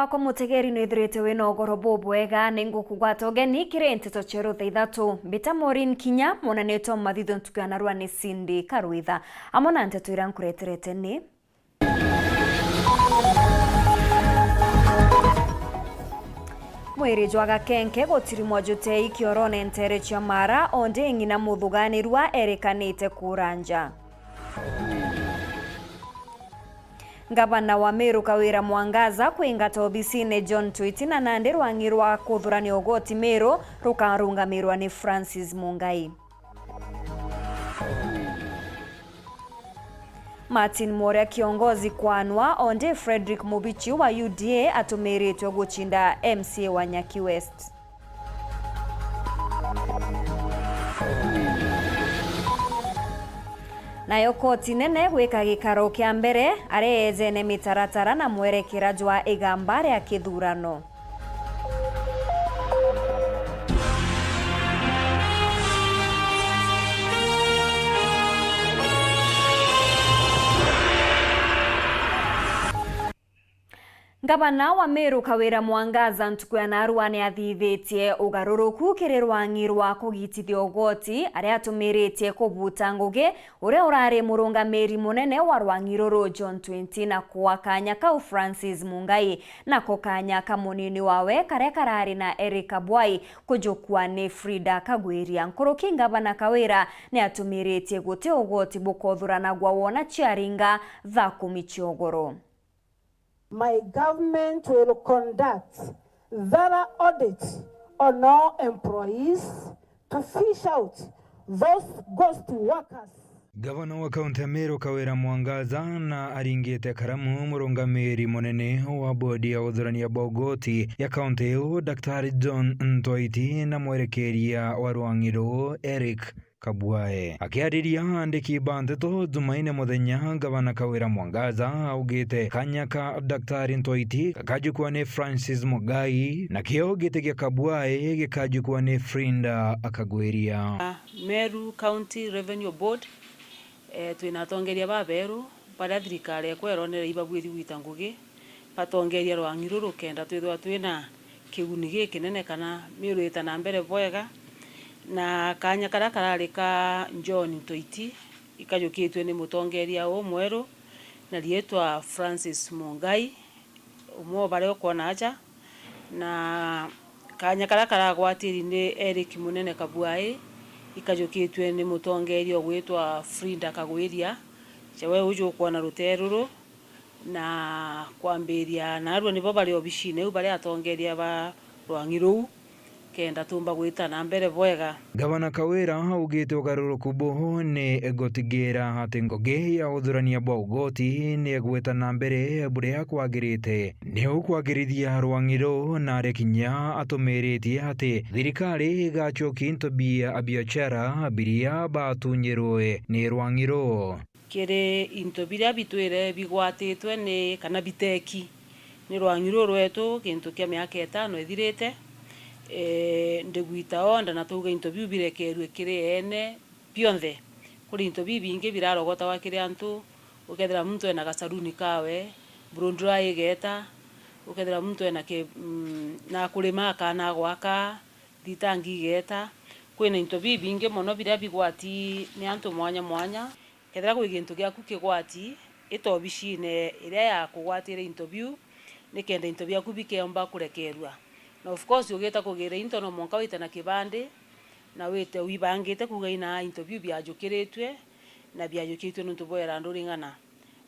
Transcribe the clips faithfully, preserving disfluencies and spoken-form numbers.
Akwa mutegeri nwithirite wina ugoro bubwega, ningukugwata ugeni kiri nteto cieru thaa ithatu. Mbita Maureen Kinya, mwonanitwa mathitho ntuku ya narua ni Cindy Karwitha. Amwe na nteto iria nkureterete ni: Mwiri jwa Gakenke gutirimwa jutei kiorone nteere cia Mara, ondi ng'ina muthuganirua erikanite kuura nja. Ngavana wa Meru Kawira Mwangaza kwingata obisine John Twiti, na nandi rwang'i rwa kuthurania ugoti Meru rukarungamirwa ni Francis Mungai. Martin Mworia kiongozi kwanwa, ondi Frederick Mubichi wa U D A atumiritwe gucinda M C A wa Nyaki West. Nayo koti nene gwika gikaro kia mbere, aria eejene mitaratara na mwerekera jwa igamba ria kithurano. Ngavana wa Meru Kawira Mwangaza ntuku ya narua ni athithitie ugaruruku kiri rwang'i rwa kugitithia ugoti, aria atumiritie kubuta ngugi uria urari murungamiri munene wa rwang'i ruru John Twinti, na kua kanya kau Francis Mungai, nako kanya ka munini wawe karia karari na Eric Kabwai kujukua ni Frida Kagwiria. Nkuruki, Ngavana Kawira ni atumiritie guti ugoti bukothuranagwa wona ciaringa thaa kumi cia ugoro. My government will conduct thorough audit on all employees to fish out those ghost workers. Gavana wa kaunti ya Meru Kawira Mwangaza na aringite karamu murungamiri munene wa bodi ya uthurania bwa ugoti ya kaunti iu, Daktari John Ntwaiti, na mwerekeria wa rwang'i ruu Eric Kabwae. Akiariria aandiki ba nteto Jumaine muthenya, Gavana Kawira Mwangaza augite kanya ka Daktari Ntwaiti gakajukua ni Francis Mugai, nakio giti gia Kabwae gikajukua ni Frinda Kagwiria. Meru County Revenue Board, eh, twina atongeria baberu baria thirikari ekwa ironere ibabuithi gwita ngugi batongeria rwang'i ruru, kenda twithirwa twina kiguni gikinene kana Meru ita na mbere bwega. Na kanya karia karari ka John Ntoiti, ikajukitue ni mutongeria umweru na riitwa Francis Mungai, umwe o baria ukwona aja, na kanya karia karagwatiri ni Eric Munene Kabuai, ikajukitue ni mutongeria ugwitwa Frinda Kagwiria, ja we uju ukwona rutee ruru. Na kwambiria naarua nibo bari obicine iu bari atongeria ba rwang'i ruu, kenda tumba gwita na mbere bwega. Gavana Kawira augite ugaruruku buu ni gutigira ati ngugi ya uthurania bwa ugoti ni igwita na mbere buria kwagirite, niu kwagirithia rwang'i ruu, na ari kinya atumiritie ati thirikari igacokia into bia abiachara biria batunyirwe ni rwang'i ruu. Kiri into biria bitwire bigwatitwe ni, kana biteki ni rwang'i ruu rwetu, gintu kia miaka itano ithirite, ee, ndigwita order na twauga into biu birekerue kiri eene bionthe. Kuri into bibingi birarogotagwa kiri antu, ukethira muntu ena gasaruni kawe, blow dryer igeta, ukethira muntu ena ki-, mm, na kurima kana gwaka, thitangi igeta. Kwina into bibingi mono biria bigwati ni antu mwanya mwanya. Kethira kwi gintu giaku kigwati, ita obicine iria ya kugwatira into biu, nikenda into biaku bikeomba kurekerua. Na of course, ugita kugira into, no mwanka wite na kibandi, na wite wibangite kuuga ina into biu biajukiritue, na biajukitue niuntu bwa irandu ring'ana.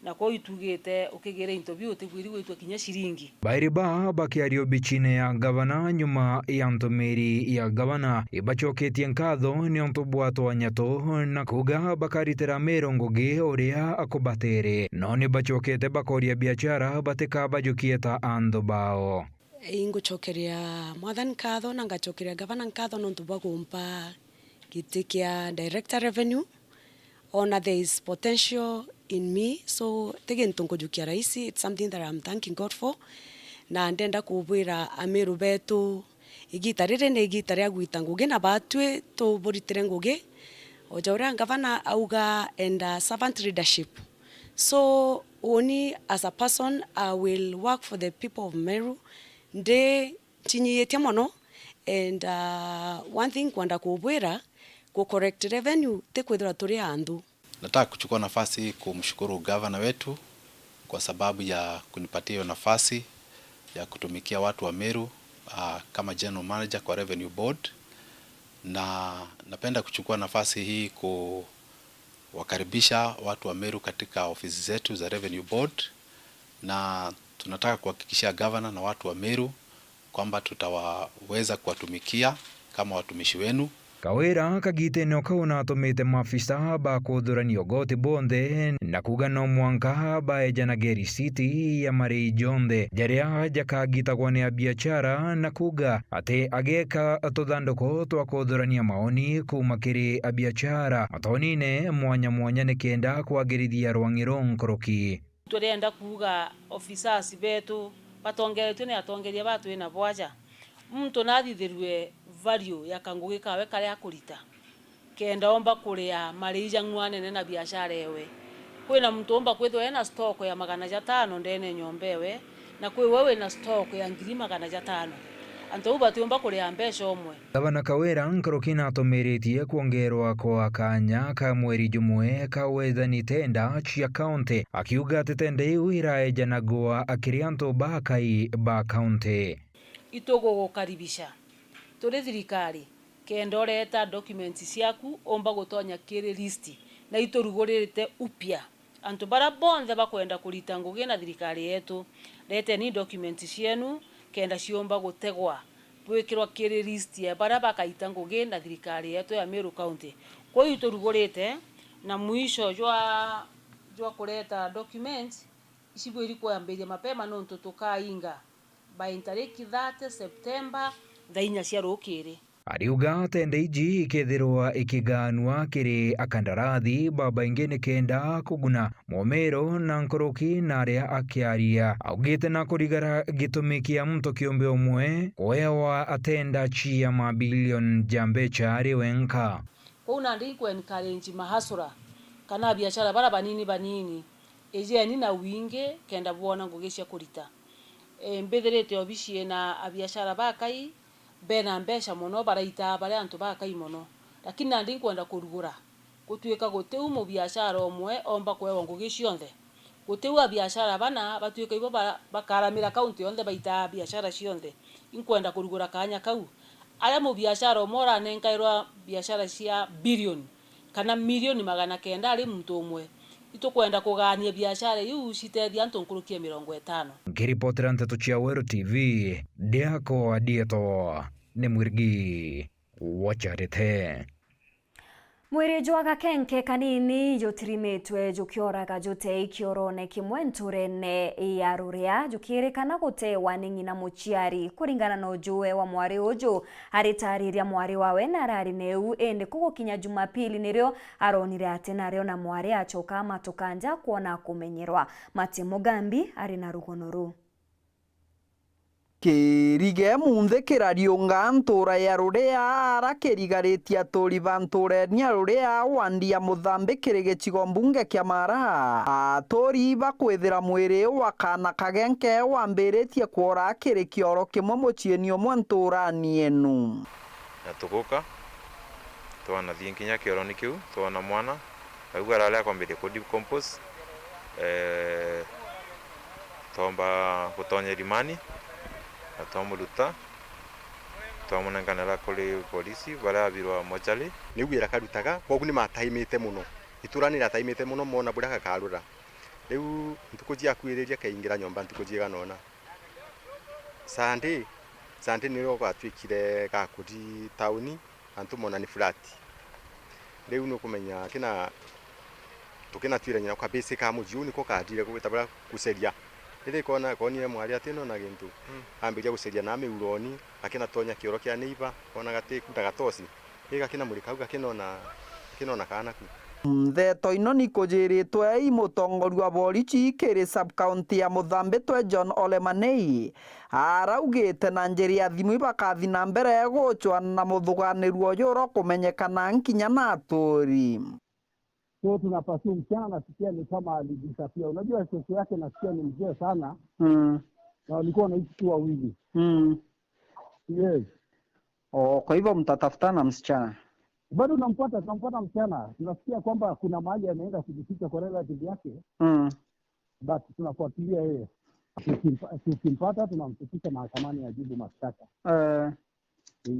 Na kwou itugite ukigira into biu utibwiri gwitua kinya ciringi. Bairi baa bakiaria obicine ya gavana nyuma ya ntumiri ya gavana ibacoketie nkatho niuntu bwa twanya tuu na kuuga bakaritira Meru ngugi uria akubatere. No ni bacokete bakoria biachara batikabajukie ta anthu bao. Ingucokeria Mwathani nkatho na ngacokeria gavana nkatho niuntu bwa kumpa giti kia Director Revenue. Ona there is potential in me, so ti gintu nkujukia raisi, it's something that I'm thanking God for. Na ndenda kubwira Ameru betu, igita riri ni igita ria gwita ngugi, na batwi tuburitire ngugi. O ja uria gavana auga, enda servant leadership. So, uni as a person, I will work for the people of Meru. Ndi ncinyiitie mono, and, uh, one thing nkwenda kubwira, ku correct revenue ti kwithirwa turi anthu. Nataka kuchukua nafasi hii kumshukuru gavana wetu kwa sababu ya kunipatia hiyo nafasi ya kutumikia watu wa Meru, ah, kama general manager kwa Revenue Board, na napenda kuchukua nafasi hii kuwakaribisha watu wa Meru katika ofisi zetu za Revenue Board, na tunataka kuhakikishia gavana na watu wa Meru kwamba tutawaweza kuwatumikia kama watumishi wenu. Kawira kagitene o kau natumite maafisa ba kuthurania ugoti bonthe na kuuga no mwanka baejanage risiti ya marii jonthe jaria jakagitagwa ni abiachara, na kuuga ati ageeka tuthanduku twa kuthurania maoni kuuma kiri abiachara mataunine mwanya mwanya nikenda kwagirithia rwang'i ruu nkuruki. Turienda kuuga officers betu batongeretue ni atongeria ba twina bo aja, muntu nathithirue value ya kangugi kawe karia akurita, kenda omba kuria marii jang'wanene na biashara ewe. Kwina muntu omba kwithirwa ena stock ya magana jatano ndene ya nyomba ewe, na kwi we wina stock ya ngiri magana jatano. Antu bau batiumba kuria mbeca umwe. Gavana Kawira nkuruki natumiritie kwongerwa kwa kanya ka mweri jumwe ka wethani tenda cia kaunti, akiuga ati tenda iu iraejanagwa kiri antu bakai ba kaunti. Itugugukaribisha turi thirikari kenda ureta documents ciaku umba gutonya kiri list, na iturugurite upya. Antu baria bonthe bakwenda kurita ngugi na thirikari yetu, reteni documents cienu kenda ciumba gutegwa, bwikirwa kiri list ya baria bakaita ngugi na thirikari yetu ya Meru County. Kwou iturugurite na mwisho jwa, jwa kureta documents ici bwiri kwambiria mapema, nontu tukainga by ntariki thirty September thaa inya cia rukiri. Ariuga tenda iji ikethirwa ikigaanua kiri akandarathi babaingi nikenda kuguna Mumiru na nkuruki na aria akiaria. Augite na kurigara gitumi kia muntu kiumbe umwe kuewa atenda cia mabilioni ja mbecha ari wenka. Kwou nandi nkwe encourage mahasura kana abiashara bara banini banini, ijeni na wingi kenda bwona ngugi cia kurita. E, mbithirite obici ina abiashara bakai, bena mbeca mono, baraitaa baria antu bakai mono. Lakini nandi nkwenda kurugura, gutuika gutiu mubiashara umwe omba kuewa ngugi cionthe. Gutiu abiashara bana batuika ibo ba-, bakaramira kaunti yonthe baitaa biashara cionthe. Inkwenda kurugura kanya kau. Aria mubiashara umwe uranenkairwa biashara cia bilioni kana milioni magana kenda ari muntu umwe, itukwenda kugaania biashara iu citethia antu nkuruki ya mirongo itano. Nkiripotera nteto cia Weru T V, ndiakwa ndietwa ni Mwirigi wa Charity. Mwiri jwa gakenke kanini jutirimitwe jukioraga jutei kiorone kimwe nturene ya Ruria, jukiirikana gutewa ni ng'ina muciari. Kuringana na ujue wa mwari uju, aritariria mwari wawe na arari neu, indi kugukinya Jumapili nirio aronire ati nario na mwari acoka amatuka nja kwona kumenyerwa. Mati Mugambi ari na rugono ruu. Kirige munthi kirariunga ntura ya Ruria, ara kirigaritie aturi ba nturene ya Ruria, wandi ya Muthambi kiri gicigo mbunge kia Mara. Aturi bakwithira mwiri wa kaana kagenke wambiritie kwora kiri kioro kimwe muciini umwe nturani enu. Na tuguka, twanathie nkinya kioroni kiu, twona mwana, au arari akwambiria ku decompose, eh, twomba gutonya irimani, na twamuruta, twamunenkanira kuri polisi, baria abirwa mochari. Niu wira karutaga, kwogu ni mataimite mono. Itura ni rataimite mono, mona buria gakarura. Riu ntuku ciakuiriria, kaingira nyomba ntuku ciigana una. Sunday, Sunday nirio gwatuikire ga kuthi tauni, antu mona ni flat. Riu nukumenya kina, tukinatwirania na kwa basic ka muji uu niko kathire gwita baria guceria. Riria ikona, konire mwari ati nona gintu, mm, ambiria guceria na miuroni, akinatonya kioro kia neighbor, kona gati, kuta gatosi. Ii gakinamurika au gakinona, gakinona kaana ku. Ntheto ino ni kujiritwe i mutongoria wa borichi kiri sub-county ya Muthambi twe John Ole Manei, araugite na njira ya thimu ibakathi na mbere gucwana na muthuganiru uyu urokumenyekana nkinya na aturi. So tuna pursue msichana, nasikia ni kama alidisappear. Unajua shosho yake nasikia ni mzee sana. Mm. Na walikuwa wanaishi tu wawili. Mm. Yes. Oh, kwa hivyo mtatafutana msichana? Bado tunampata, tunampata msichana. Tunasikia kwamba kuna mahali ameenda kujificha kwa relative yake. Mm. But tunafuatilia yeye. Tukimpa-, tukimpata, tunamfikisha mahakamani ajibu mashtaka. Eh.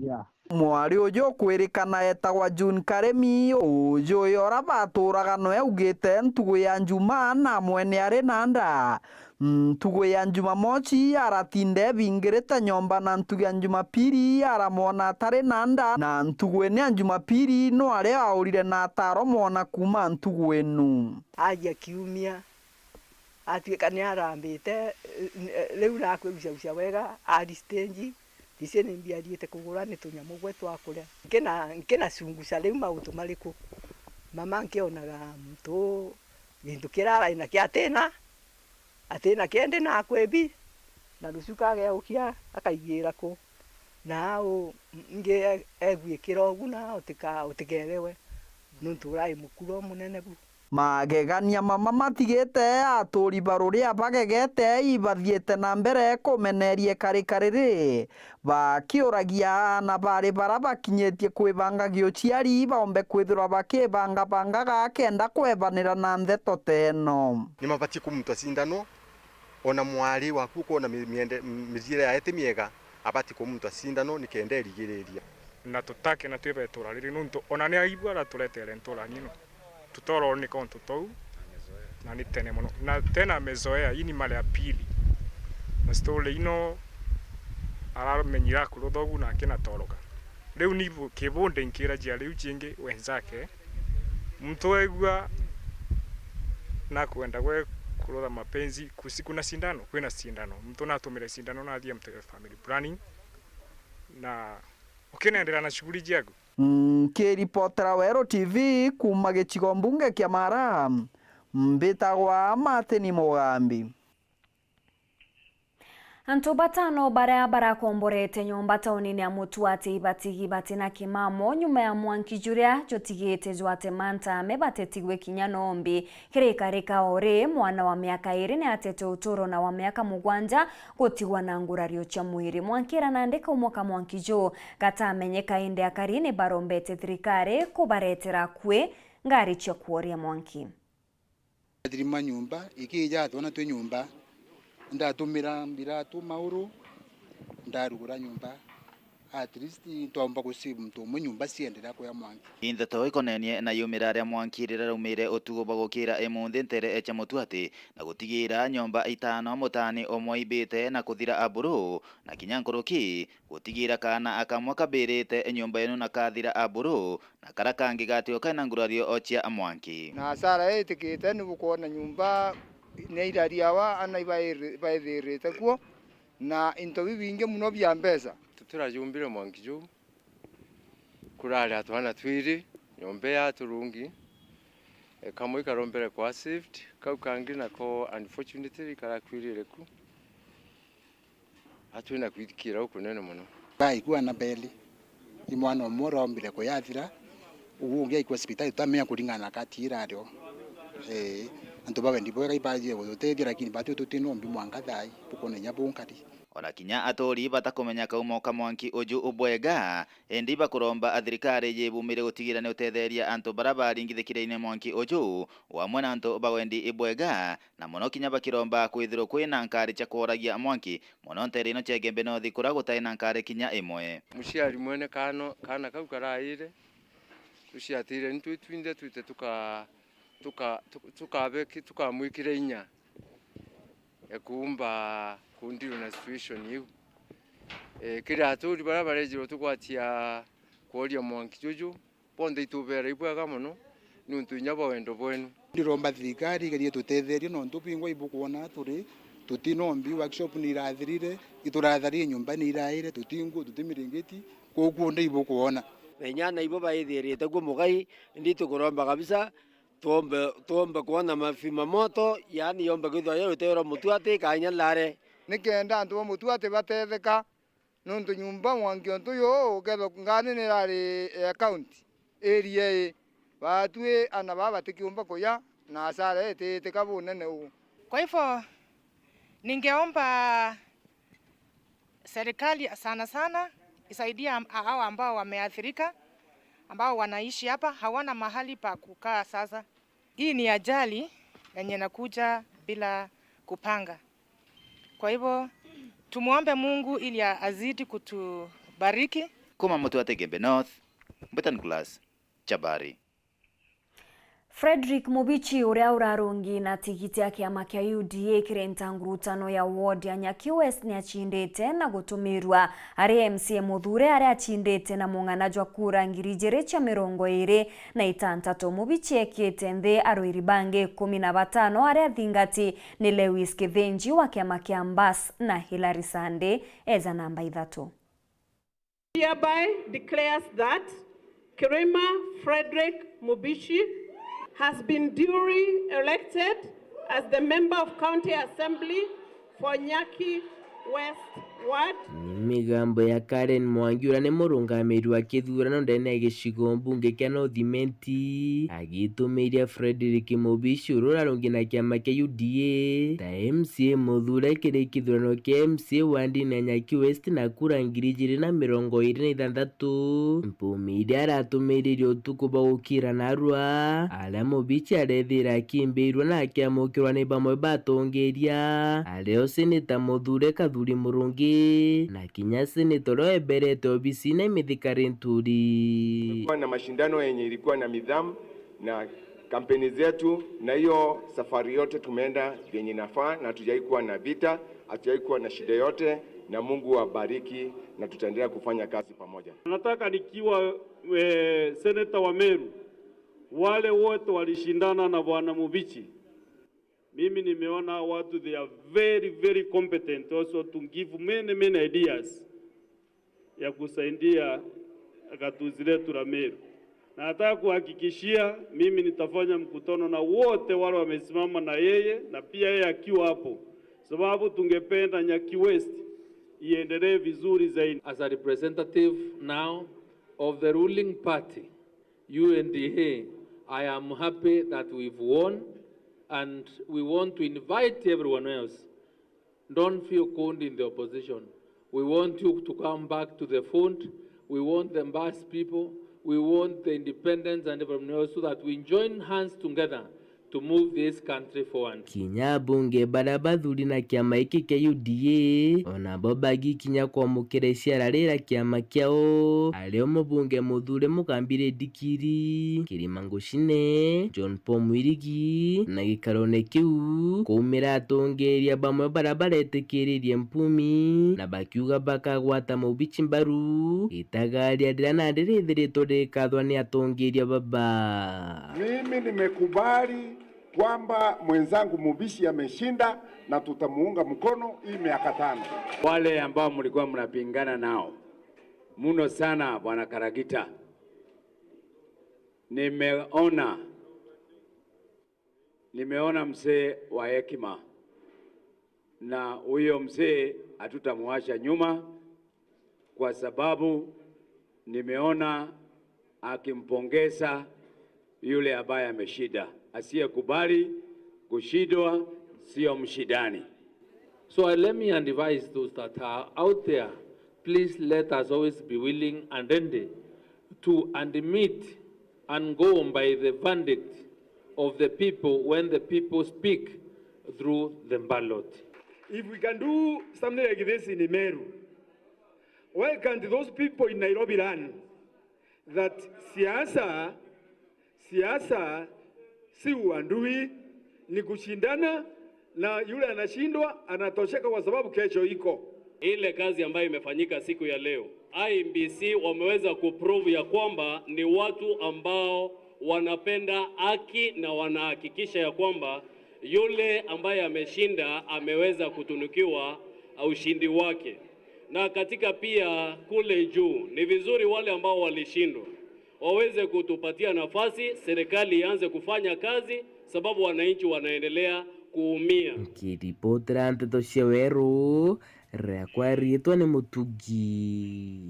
Yeah. Mwari uju ukwirikana etagwa June Karemi, uju yora baturaga nwe augite ntugu ya Njumaa na mwene ari na nda. Ntugu ya Njumamosi aratinda ebingirite nyomba na ntugu ya Njumapili aramwona atari na nda, na ntugu ene ya Njumapili no aria aurire na ataromwona kuuma ntugu inu. Aja kiumia, atuika ni arambite, eh, riu nakwigucagucia wega, ari stage, Ise ni mbiariite kugura ni tunyamu gwe twa kuria. Nkina, nkina cunguca riu mauntu mariku? Mama nkionaga muntu gintu kiria arai nakio atina, atina kiendi na akwibi, na rucuka ageukia akaigira ku? Na au ngi egwikira ugu na utika-, utikerewe, nuntu urai mukuro munene bu. Magegania mama matigite aturi ba ruria bagegete ibathiite na mbere kumeneria ikarika riri, bakiuragia aana bari bara bakinyitie kwibanga giuciari baumbe kwithirwa bakibangabangaga kenda kwebanira na ntheto teeno. Ni mabatie kumuntwa cindano, ona mwari waku ukoona mi-, miende-, mithiire yae ti miega, abatie kumuntwa cindano nikenda erigiriria. Na tutake na twibe itura riri, nuntu ona ni aibu araturetere ntura nino. Tutorwo ni kontu tou, na ni tene mono. Na tena amezoea, hii ni mara ya pili. Na story ino aramenyira akurutha ugu na akinatoroka. Riu ni bu-, kibunde nkiragia riu cingi wenzake. Muntu wegua nakwenda gwe kurutha mapenzi, kusi-, kuna sindano, kwina sindano. Muntu natumire sindano nathie mtege family planning. Na ukinenderea na shughuli ciaku. Nkiripotera Weru T V kuuma gicigo mbunge kia Mara, mbitagwa Martin Mugambi. Antu batano baria barakomborete nyomba taunine ya Mutuati ibatigi batina kimamo nyuma ya mwanki juria jutigite jwate mantame batetigwe kinya nombi. Kiri ikarika o ri, mwana wa miaka iiri ni atete uturo na wa miaka mugwanja gutigwa na ngurario cia mwiri. Mwanki irana ndikaumwa ka mwanki juu gatamenyeka, indi akari ni barombete thirikari kubaretera akui ngari cia kuoria mwanki. Ndathirima nyomba, ikija twana twi nyomba, ndatumira mbiratu mauru, ndarugura nyomba. At least twaumba gu save muntu umwe nyomba cienderea kuya mwanki. Ndeto ikonenie na yumira ria mwanki riraumire utuku bwa gukira imunthi ntere cia Mutuati na gutigira nyomba itano mutani umwe ibite na kuthira aburu, na kinya nkuruki gutigira kaana akamwe kabirite nyomba inu na kathira aburu, na kara kangi gatio kaina ngurario o cia mwanki. Na hasara itikite ni bukwona nyomba ni irariawa, ana ibaithirite kuo. Na into bibingi muno bia mbeca. Tutirajumbire mwanki juu, kurari atwana twiri, nyomba ya turungi, e, kamwe ikarombere kwa saved, kau kangi nako unfortunately karakwirire ku. Atwina kwithikira ukunene muno. Baikua na beli. Ni mwana umwe urombire kuyathira, uu ungi aikua cibitari, tutamenya kuringana na kati irario. Ee, antu bawe ndi bwega ibajire gututethia, lakini batu tutinombi mwanka thai, bukona inya bunkari. Ona kinya aturi batakumenya kaumo ka mwanki uju ubwega, indi bakuromba thirikari yibumire gutigira ni utetheria antu bara baringithikire ni mwanki uju, wamwe na antu ba wendi ibwega, na mono kinya bakiromba kwithirwa kwina nkari cia kworagia mwanki, mono ntere ino cia Igembe North kuria gutai na nkari kinya imwe. Muciari mwene kaano, kaana kau karaire, tuciatire ni twi twinthe twite tuka-, tuka-, tuka-, tukabe-, tukamwikire inya ya kuumba kundiru na situation iu. Eh, kiri aturi baria barejirwe tugwatia kworia mwanki juju, bonthe itubera ibwega mono, niuntu inya bwa wendo bwenu. Ndiromba thirikari igerie tutetherie, nontu bingwa ibukwona turi, tutinombi, workshop ni irathirire, ituratharie nyomba ni iraire, tutingu, tutimiringiti, kuu kunthe ibukwona. Na inya na ibo baithirite kuo mugai, indi tukuromba kabisa, tuombe, tuombe kwona mafi ma moto, yaani yombe kwithwa yo rutero mutu ati kanya nare. Nikenda antu ba mutu ati batetheka, nontu nyomba mwanki ontu yo ukethwa ngani ni irari ya county area ii, Baatwi ana baa batikiumba kuya na hasara itiitika bunene uu. Kwa hivyo, ningeomba serikali sana sana isaidie am-, hao ambao wameathirika, ambao wanaishi hapa, hawana mahali pa kukaa sasa. Hii ni ajali yenye inakuja bila kupanga. Kwa hivyo, tumuombe Mungu ili a-, azidi kutubariki. Kuma Mutwate Igembe North, Mbutan Glass, Chabari. Fredrick Mubichi, uria urarungi na tigiti ya kiama kia U D A kiri ntangurutano ya ward ya Nyaki West, ni acindite na gutumirua ari M C A muthure aria acindite na mung'ana jwa kura ngiri ijiri cia mirongo iri na itantatu. Mubichi ekite nthi arwiri bangi ikumi na batano aria athingati ni Lewis Kithinji wa kiama kia Mbas na Hilary Sande eja namba ithatu. Hereby declares that Kirima Frederick Mubishi has been duly elected as the Member of County Assembly for Nyaki West Ward. Ni migambo ya Karen Mwangi, uria ni murungamiri wa kithurano ndene ya gicigo mbunge kia North Imenti, agitumiria Frederick Mubishi, uria urarungi na kiama kia U D A, ta M C A muthure kiri kithurano kia M C A wandini ya Nyaki West na kura ngiri ijiri na mirongo iri na ithanthatu. Mpumi iria aratumiririe utuku bwa gukira narua, aria Mubichi arethira akimbirua na akiamukirwa ni bamwe ba atongeria, ario seneta muthure Kathuri Murungi, na kinya seneta uria weberete obisine Mithika Linturi. Kulikuwa na mashindano yenye ilikuwa na nidhamu na kampeni zetu, na hiyo safari yote tumeenda vyenye inafaa, na hatujawahi kuwa na vita, hatujawahi kuwa na shida yote, na Mungu awabariki, na tutaendelea kufanya kazi pamoja. Nataka nikiwa, eh, seneta wa Meru, wale wote walishindana na Bwana Mubichi, mimi nimeona hao watu, they are very, very competent also to give many, many ideas ya kusaidia gatuzi letu la Meru. Na nataka kuhakikishia, mimi nitafanya mkutano na wote wale wamesimama na yeye, na pia yeye akiwa hapo, sababu tungependa Nyaki West iendelee vizuri zaidi. As a representative now of the ruling party, U N D A, I am happy that we've won, and we want to invite everyone else. Don't feel cold in the opposition. We want you to come back to the front. We want the Mbas people. We want the independents and everyone else so that we join hands together to move this country forward. Kinya abunge baria bathuri na kiama giki kia U D A, onabo bagikinya kwamukira iciara riria kiama kiao, ario mubunge muthure Mugambi Reddy Kiri, Kirima Ngucine, John Paul Mwirigi, na gikarone kiu, kwaumira atongeria bamwe baria baretikiririe mpumi, na bakiuga bakagwata Mubichi mbaru, itagaria riria nandi rithiritwe rikathwa ni atongeria baba. Mimi nimekubali kwamba mwenzangu Mubishi ameshinda na tutamuunga mkono hii miaka tano. Wale ambao mlikuwa mnapingana nao muno sana, Bwana Karagita, nimeona, nimeona mzee wa hekima, na huyo mzee hatutamwacha nyuma, kwa sababu nimeona akimpongeza yule ambaye ameshinda. Asiyekubali kushindwa sio mshindani. So, uh, let me advise those that are out there, please let us always be willing and ready to admit and go by the verdict of the people when the people speak through the ballot. If we can do something like this in Meru, why can't those people in Nairobi learn that siasa, siasa si uadui, ni kushindana, na yule anashindwa anatosheka kwa sababu kesho iko. Ile kazi ambayo imefanyika siku ya leo, I E B C wameweza kuprove ya kwamba ni watu ambao wanapenda haki na wanahakikisha ya kwamba yule ambaye ameshinda ameweza kutunukiwa ushindi wake. Na katika pia kule juu, ni vizuri wale ambao walishindwa waweze kutupatia nafasi, serikali ianze kufanya kazi, sababu wananchi wanaendelea kuumia. Nkiripotera nteto cia Weru, riakwa riitwa ni Mutugi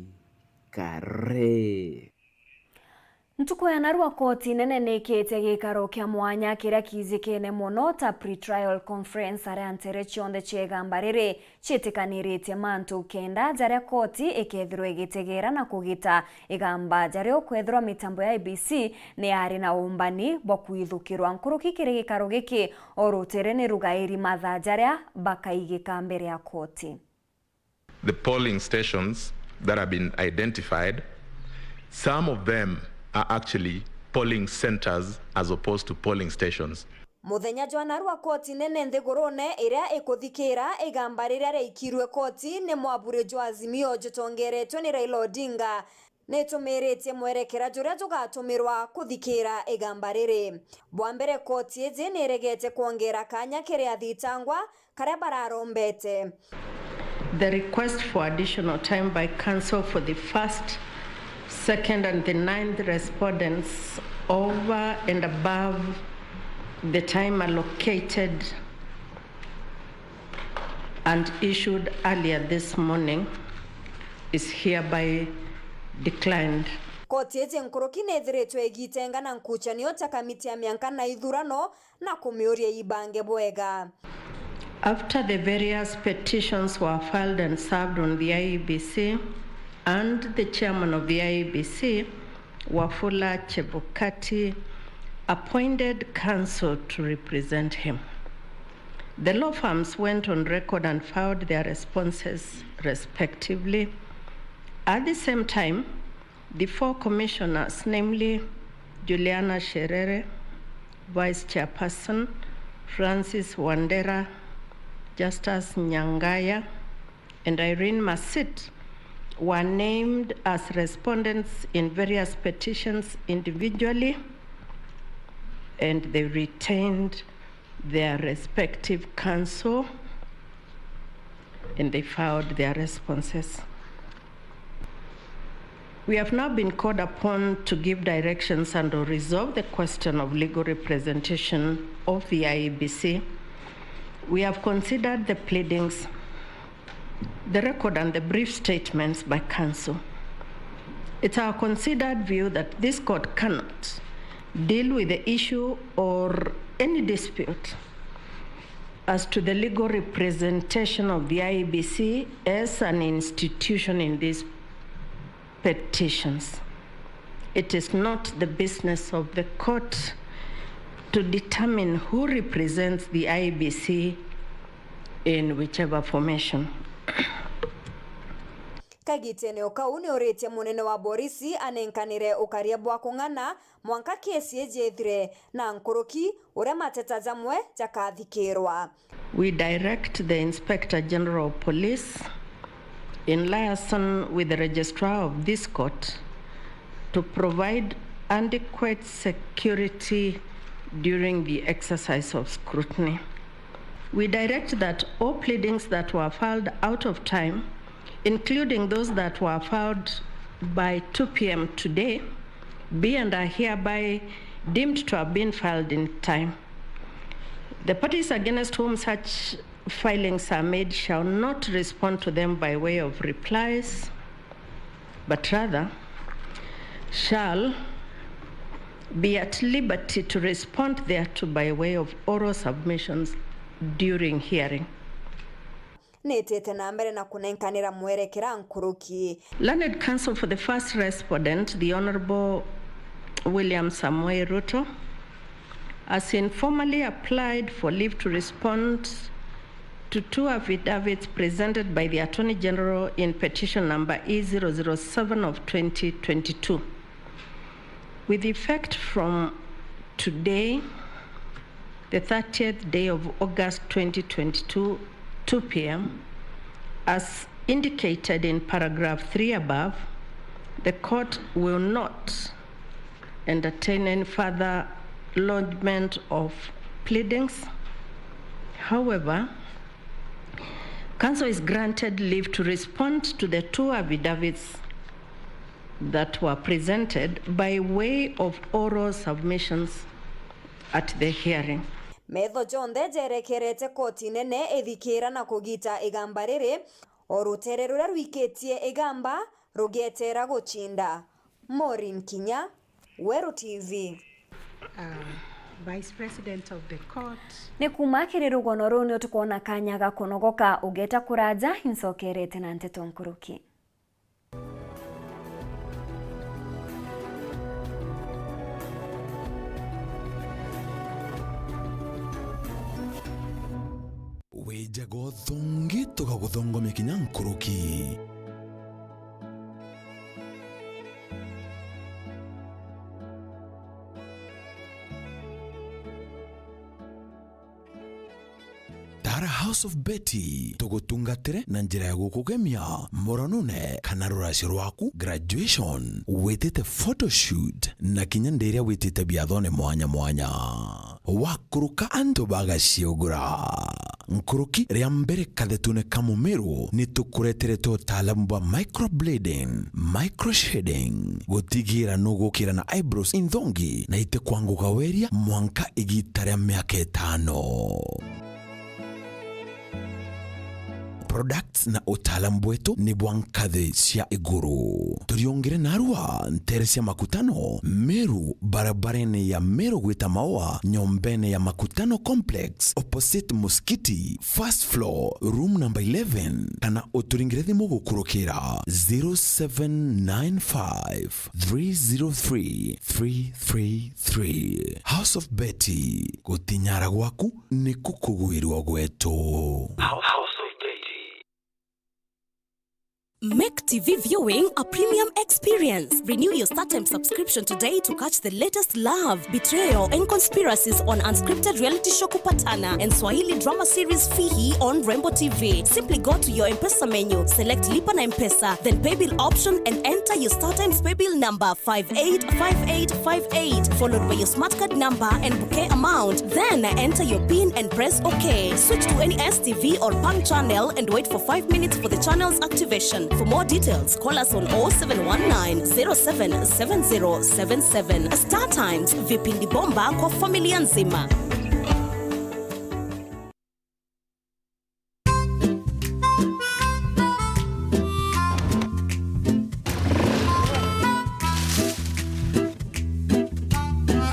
Kare. Ntuku ya narua koti nene niikite gikaro kia mwanya kiria kiijikene mono ta pre-trial conference, aria ntere cionthe cia igamba riri ciitikaniritie mantu kenda jaria koti ikethirwa igitegera na kugita igamba jaria ukwethirwa mitambo ya I E B C ni yari na umbani bwa kwithukirwa. Nkuruki kiri gikaro giki, o rutere ni rugairi mathaa jaria bakaigika mbere ya koti. The polling stations that have been identified, some of them are actually polling centres as opposed to polling stations. Muthenya jwa narua koti nene nthigurune iria ikuthikira igamba riria riaikirue koti ni mwaburi jwa Azimio jutongeretwe ni Raila Odinga nitumiritie mwerekera juria jugatumirwa kuthikira igamba riri. Bwa mbere, koti iji niregete kwongera kanya kiri athitangwa karia bararombete. The request for additional time by counsel for the first, second and the ninth respondents over and above the time allocated and issued earlier this morning is hereby declined. Koti iji nkuruki niithiritwe igitenga na nkuchanio ta kamiti ya mianka na ithurano na kumiuria ibange bwega. After the various petitions were filed and served on the I E B C and the chairman of the I E B C, Wafula Chebukati, appointed counsel to represent him. The law firms went on record and filed their responses respectively. At the same time, the four commissioners, namely Juliana Cherere, Vice Chairperson, Francis Wandera, Justus Nyangaya, and Irene Masit, were named as respondents in various petitions individually, and they retained their respective counsel and they filed their responses. We have now been called upon to give directions and to resolve the question of legal representation of the I E B C. We have considered the pleadings, the record and the brief statements by counsel. It's our considered view that this court cannot deal with the issue or any dispute as to the legal representation of the I E B C as an institution in these petitions. It is not the business of the court to determine who represents the I E B C in whichever formation. Kagitene o kau, niuritie munene wa borisi anenkanire ukaria bwa kung'ana mwanka kesi iji ithire, na nkuruki uria mateta jamwe jakathikirwa. We direct the Inspector General of Police, in liaison with the Registrar of this court, to provide adequate security during the exercise of scrutiny. We direct that all pleadings that were filed out of time, including those that were filed by two p.m. today, be and are hereby deemed to have been filed in time. The parties against whom such filings are made shall not respond to them by way of replies, but rather shall be at liberty to respond thereto by way of oral submissions during hearing. Nitite na mbere na kunenkanira mwerekera nkuruki. Learned counsel for the first respondent, the Honourable William Samoei Ruto, has informally applied for leave to respond to two affidavits presented by the Attorney General in petition number E zero zero seven of twenty twenty-two. With effect from today, the thirtieth day of August twenty twenty-two, two p.m., as indicated in paragraph three above, the court will not entertain any further lodgement of pleadings. However, counsel is granted leave to respond to the two affidavits that were presented by way of oral submissions at the hearing. Metho jonthe jerekerete koti nene ithikira na kugita igamba riri, o rutere ruria rwikitie igamba rugietera gucinda. Maureen Kinya, Weru T V. Uh, Vice President of the Court. Ni kuuma kiri rugono ruu ni tukwona kanya ga kunogoka. Ugeta kuraja, incokerete na nteto nkuruki. Wijaga uthongi, tugaguthongomia kinya nkuruki. Tara House of Betty, tugutungatire na njira ya gukugemia muronune kana ruracio rwaku, graduation, witite photoshoot, na kinya ndiria witite biathone mwanya mwanya. Wakuruka antu bagaciugura. Nkuruki ria mbere kathetune ka Mumiru, ni tukureterete utaalamu bwa microblading, microshading, gutigira nugukira na eyebrows inthongi na ite kwanguga weria mwanka igita ria miaka itano. Products na utaalamu bwetu ni bwa nkathi cia iguru. Turiongere narua ntere cia Makutano, Meru, barabarene ya Meru gwita Maua, nyombene ya Makutano Complex, opposite Musikiti, first floor, room number eleven, kana uturingire thimu gukurukira zero seven nine five, three zero three, three three three. House of Betty, gutinyara gwaku niku kugwirwa gwetu. House of Betty. Make T V viewing a premium experience. Renew your StarTimes subscription today to catch the latest love, betrayal, and conspiracies on unscripted reality show Kupatana and Swahili drama series Fihi on Rembo T V. Simply go to your M-Pesa menu, select Lipa na M-Pesa, then Paybill option and enter your StarTimes Paybill number five eight five eight five eight, followed by your smart card number and bouquet amount. Then enter your pin and press OK. Switch to any S T V or Pang channel and wait for five minutes for the channel's activation. For more details, call us on oh seven one nine, zero seven, seven zero seven seven. StarTimes, vipindi bomba kwa familia nzima.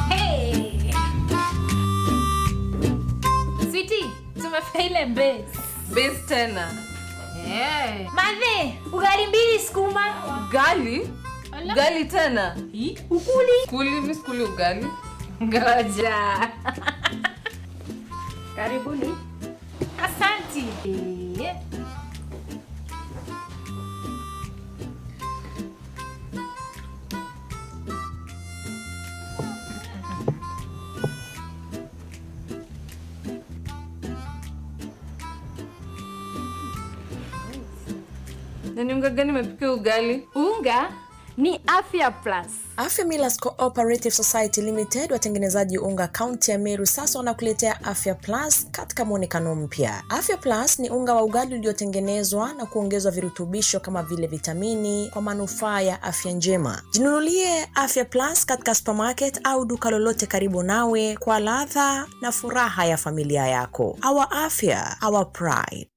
Hey! Sweetie, tumefika ile base. Base tena. Eh. Mathe, ugali mbili sukuma. Ugali? Ala. Ugali tena? Hi? Ukuli? Kuli, mi sikuli ugali. Ngoja. Karibuni. Asanti. Eh. Na ni unga gani imepikia ugali? Unga ni Afya Plus. Afya Millers Cooperative Society Limited, watengenezaji unga kaunti ya Meru, sasa wanakuletea Afya Plus katika mwonekano mpya. Afya Plus ni unga wa ugali uliotengenezwa na kuongezwa virutubisho kama vile vitamini kwa manufaa ya afya njema. Jinunulie Afya Plus katika supermarket au duka lolote karibu nawe kwa ladha na furaha ya familia yako. Our afya, our pride.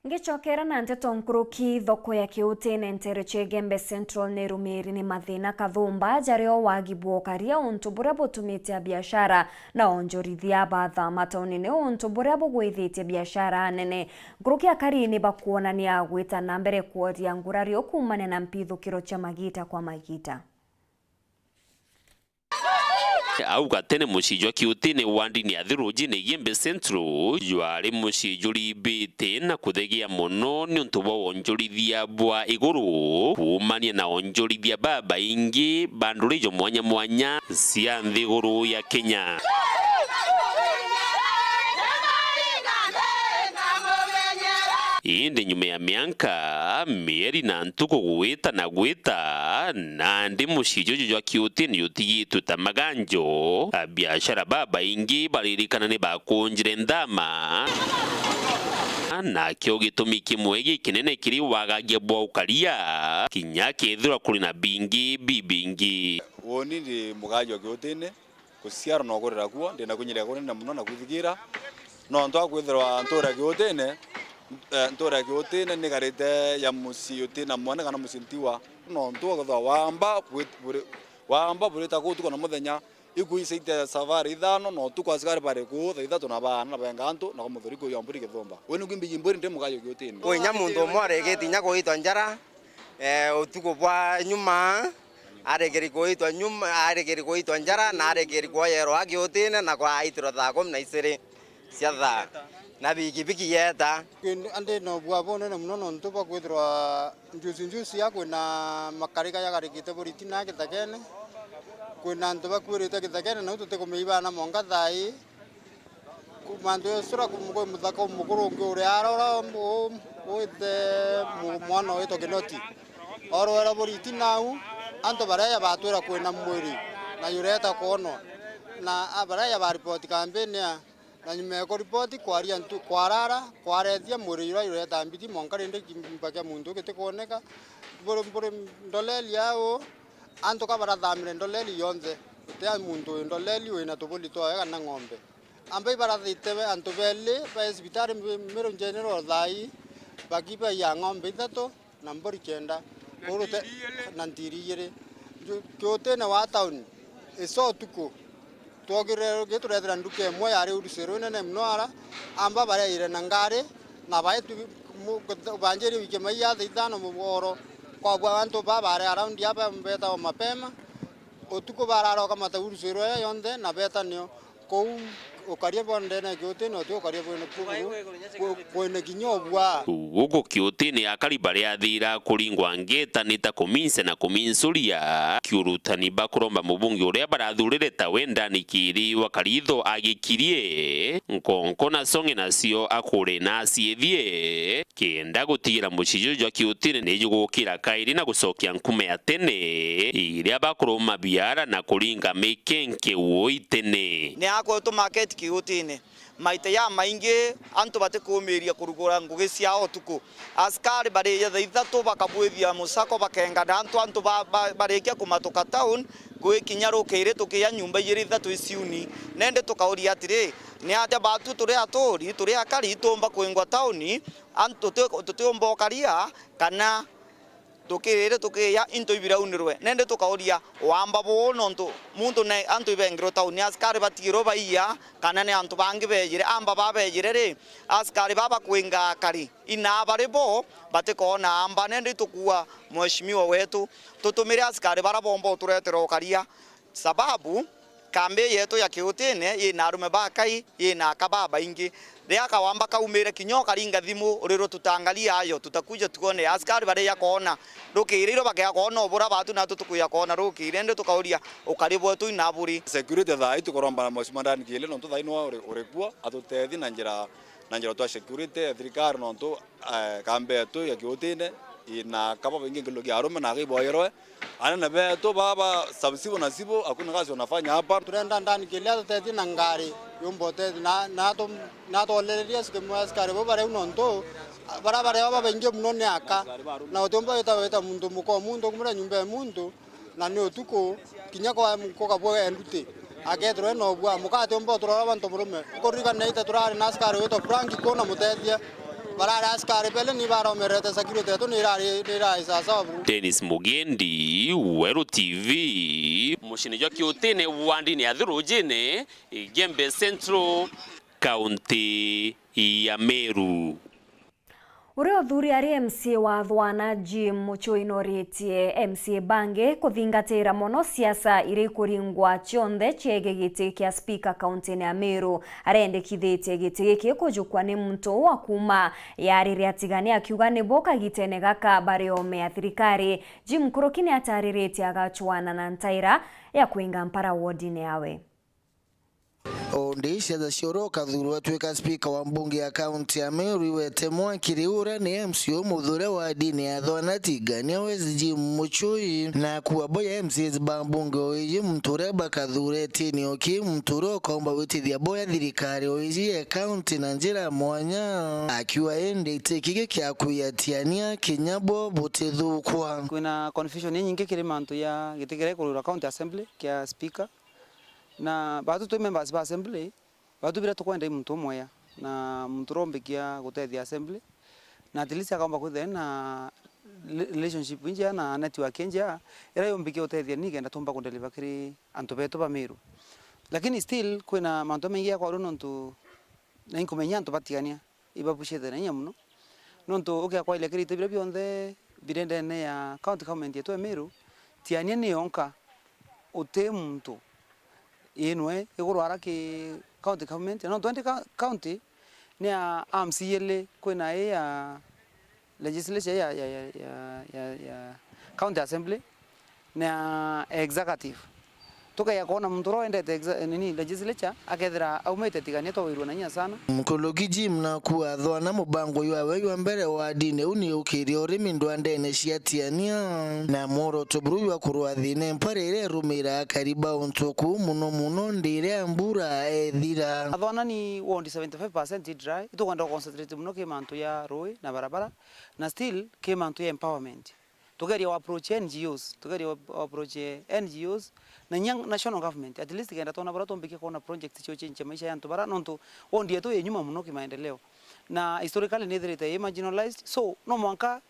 Ngicokera na nteto nkuruki, thoko ya Kiutine nteere cia Igembe Central ni irumiri ni mathina kathumba jario wagi bwa ukaria, untu buria butumite abiashara na onjorithia bathama taunine, untu buria bugwithitie biashara nene. Nkuruki akari ni bakwonania gwita na mbere kworia ngurario kuumania na mpithukiro cia magita kwa magita. Au gatene mucii jwa Kiutine wandini ya Thiruji ni Igembe Central jwari mucii jurimbite na kuthegia mono niuntu bwa wonjorithia bwa iguru kuumania na onjorithia babaingi ba nduri jo mwanya mwanya cia nthiguru ya Kenya. Indi nyuma ya mianka, mieri na ntuku gwita na gwita, nandi mucii juju jwa Kiutine jutigitwe ta maganjo, abiashara babaingi baririkana ni bakunjire nthama. Nakio gitumi kimwe gikinene kiri wagagia bwa ukaria, kinya kethirwa kuri na bingi bibingi. Uuni ndi muganjo wa Kiutine. Guciarwa na ukurira kuo, ndi na kwinyirika kunene mono na kwithikiira. Nontu wa kwithirwa ntuura Kiutine, eh, ntuura Kiutine nikarite ya mucii utina mwane kana mucii ntiwa. Nontu ukethirwa waamba bwi-, buri-, waamba burita kuu utuku na muthenya, ikuu icio ite savare ithano, na utuku asikari bari kuu thaa ithatu na baana na benga antu, na kwa muthuri kuu ya mburi Githumba. Uu niu mbiji mburi ndi mukayo Kiutine. Kwi inya muntu umwe arigiti inya kuitwa njara, eh, utuku bwa nyuma, arigiri kuitwa nyuma, arigiri kuitwa njara, na arigiri kuoyerwa Kiutine, na kwaitirwa thaa kumi na iciri cia thaa, na bikibiki yeta. Kindi, andi na ubua bunene mono nontu bwa kwithirwa njusi njusi ya kwina makarika jakarikite buriti na githakene, kwina antu bakuirite githakene, nau tutikumenya ibana monka thaa ii. Ku-, mantu yosura ku-, kwi muthaka umukuru ungi uria arora u-, u-, wite mu-, mwana witwa Kinoti. Orwera buriti nau, antu baria batwira kwina mwiri, na jureta kwonwa. Na a-, baria baripoti kambini ya, na nyuma ya kuripoti, kwaria ntu-, kwarara, kwarethia mwiri juria jureta mbiti, mwanka rindi kiumba kia muntu gitikwoneka. Buri, buri ndoleli au, antu ka barathamire ndoleli yonthe, guti a muntu wi ndoleli wina tubuli twawe kana ng'ombe. Amba ibarathite antu beli ba cibitari Meru General thaa ii, bakibaiya ng'ombe ithatu na mburi kenda, urute na ntiri ijiri. Ju-, Kiutine wa tauni, iso utuku, twokire gituretera nduka imwe yari wholesale inene mono ara, amba bareire na ngari, na baitu mu-, banjiri wiki mai ya thaa ithano mugoro, kwabua antu ba bari around aba betawa mapema, utuku barara ukamata wholesale aya yonthe na beta nio. Kou ukaria bwa ndene ya Kiutine, uti ukaria bwene kuguru, kwene kinya ubua. Guku Kiutine akari baria athira kuringwa ngeta ni ta kuminse na kuminsuria. Kiurutani bakuromba mubunge uria barathurire ta we Ndani Kiri wa Karitho agikirie, nkonko na songe nacio akure na aciithie. Kenda gutigira mucii juju jwa Kiutine ni jugukira kairi na gucokia nkuma ya tene, iria bakuruma biara na kuringa mikenke uo itene. Ni akwe tu market Kiutine. Maita jamaingi antu batikuumiria kurugura ngugi ciao utuku. Askari barija thaa ithatu bakabwithia musako bakenga na antu, antu ba, ba, barikia kumatuka town, gwikinya rukiri tukia nyumba ijiri ithatu iciuni. Nende tukauria atiri, ni atia batu turi aturi, turi akari tuumba kwingwa town, Antu tuti-, tutiumba ukaria kana tukirire tukiya into ibiraunirwe. Nindi tukauria, wamba buu nontu muntu ne antu ibengirwe tauni, askari batigirwe baiya kana ni antu bangi bejire? Amba babejire ri, askari baba kwinga akari, inaa bari bo batikoona amba. Nindi tukuua mheshimiwa wetu, tutumire askari bara bomba uturetera ukaria. Sababu, kambi yetu ya Kiutine yina arume bakai, yina aka babaingi. Riria kawamba kaumire, kinya ukaringa thimu, urirwe, "Tutaangalia hayo, tutakuja tuone." Askari baria koona, rukiri iro bakea koona ubura batu, natu tukuja koona rukiri. Indi tukauria, ukari bwetu inaburi? Security thaa ii tukuromba na Mheshimiwa Dan Kiele, nontu thaa ii niwe uri, uri kuo, atutethie na njira, na njira twa security, thirikari, nontu eh, kambi yetu ya Kiutine ina aka babaingi nkuruki ya arume na aka iboyerwe. Anene betu baba sub-chief na chief, hakuna kazi wanafanya hapa. Turenda Dan Kiele atutethie na ngari, yumba utethie na, na atu-, na atwolererie askari, askari bau bariu nontu, bara bariu babaingi muno ni aka. Na utiumba wita, wita muntu muka o muntu, kumura nyumba ya muntu. Na ni utuku, kinya kwa, kukabwa enduti, akethirwa ena ubua, mukate umba uturora bantu murume. Ukuririkana ita turari na askari witwa Frank, kuna mutethia. Barari askari bele ni baromerete security yetu ni irari, ni irari sawasawa buru. Dennis Mugendi, Weru T V. Mucini jwa Kiutine, wandini ya Thurujine, Igembe Central, kaunti ya Meru. Uria uthuri ari M C A wa Thwana, Jim Muchui, noritie M C A bangi kuthingatira mono siasa iria ikuringwa cionthe ciegii giti kia spika kauntini ya Meru. Arendekithitie giti giki kujukwa ni muntu wa kuuma Yariri Atigani, akiuga nibo kagitene gaka bari ome ya thirikari. Jim Nkuruki ni atariritie agachwana na ntaira ya kwinga mpara wodini yawe. O ndi ciaca cia uria ukathurwa atwika spika wa mbunge ya kaunti ya Meru iwete mwaki riu, uria ni M C A umuthure wa dini ya Thwana Tigania West Jim Muchui, na akua boya M C As ba mbunge o iji muntu uria bakathure tini oki muntu uria ukaumba gwitithia boya thirikari o iji ya kaunti na njira ya mwanya, akiuga indi giti giki kia kwiatiania kinya bo butithukwa. Kwina confusion inyingi kiri mantu ya giti kiria ikururwa county assembly kia spika. Na baatu twi members ba assembly, baatu biria tukwenda i muntu umweya, na muntu urombikia gutethia assembly, na at least akaomba kwithira na re-, relationship injea na network injea, iria yumbikia gutethia ni kenda tumba kudeliver kiri antu betu ba Meru. Lakini still, kwina mantu jamaingi jakwarua nontu na inkumenya antu batigania, ibabucite na inya mono. Nontu ukia kwaria kiri iti biria bionthe biri ndene ya county government yetu ya Meru, Tiania ni yonka, uti muntu inwe iguru ara ki county government. Nontu indi ka-, county ni ya arms iili, kwina ii ya legislature ya, ya, ya, ya, ya, ya county assembly na executive. Tukeya kwona muntu uria wendete exa-, nini, legislature, akethira aumite tigania twawirua na inya sana. Mkuluki Jim naku athwana mubango jwawe jwa mbere wadine u ni ukiria urimi ndwandene cia Tiania, na mworoto buru jwa kurwa thina mpara iria irumira akari ba untu kuu muno muno ndi iria mbura ethira. Athwana ni ward seventy-five percent i dry, itukwenda concentrate muno ki mantu ya rui na barabara, na still ki mantu ya empowerment. Tugeria wa approach N G Os, tugeria wa, wa approach, eh, N G Os, na inya national government, at least kenda twona baria tumbikia kwona projects cio change maisha ya antu bara, nontu ward yetu i nyuma muno kimaendeleo. Na historically ni ithirite i marginalized, so no mwanka